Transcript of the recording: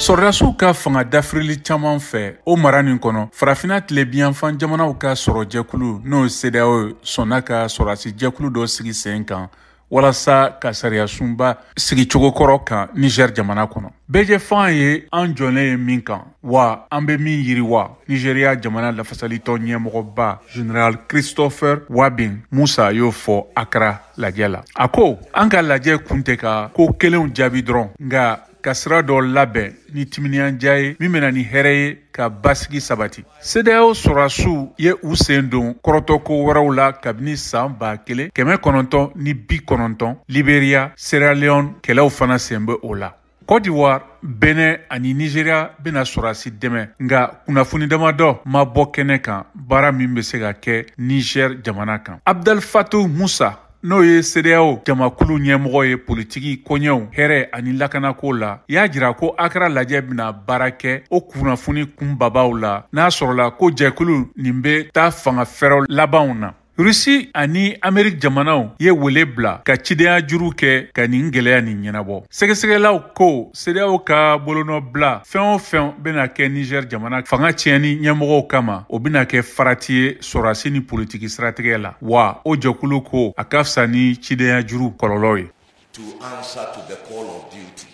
Sɔrɔdasiw ka fanga dafirili caman fɛ o mara nin kɔnɔ, Farafina tilebinyanfan jamanaw ka sɔrɔjɛkulu, n'o ye CEDEAO ye, sɔnna ka sɔrɔdasi jɛkulu dɔ sigi sen kan walasa ka sariyasunba sigicogo kɔrɔ kan Niger jamana kɔnɔ. Bɛɛjɛ fanga ye an jɔlen ye min kan, wa an bɛ min yiriwa, Nigeria jamana lafasalitɔn ɲɛmɔgɔba General Christopher Wabin Musa y'o fɔ Accra lajɛ la. A ko an ka lajɛ kun tɛ ka ko kelenw jaabi dɔrɔn, nka ka sira dɔ labɛn ni timinandiya ye min bɛna ni hɛrɛ ye ka basigi sabati. CEDEAO sɔrɔdasiw ye u sen don kɔrɔtɔko wɛrɛw la kabini san 1990, Liberia, Sierra Leone kɛlɛw fana sen bɛ o la. Côte d'Ivoire, Benin ani Nigeria bɛna sɔrɔdasi dɛmɛ, nka kunnafoni damadɔ ma bɔ kɛnɛ kan baara min bɛ se ka kɛ Niger jamana kan. Abdel Fattah Musa, n'o ye CEDEAO jamakulu ɲɛmɔgɔ ye politiki koɲɛw, hɛrɛ ani lakanako la, y'a jira ko Accra lajɛ bɛna baara kɛ o kunnafoni kunbabaw la, n'a sɔrɔla ko jɛkulu nin bɛ taa fanga fɛɛrɛw labanw na. Rusi ani Ameriki jamanaw ye wele bila ka cidenya juru kɛ ka nin gɛlɛya nin ɲɛnabɔ. Sɛgɛsɛgɛlaw ko CEDEAO ka bolonɔbila fɛn o fɛn bɛna kɛ Niger jamana fanga tiɲɛni ɲɛmɔgɔw kama, o bɛna kɛ farati ye sɔrɔdasi ni politiki siratigɛ la, wa o jɛkulu ko a ka fisa ni cidenya juru kɔlɔlɔ ye. To answer to the call of duty.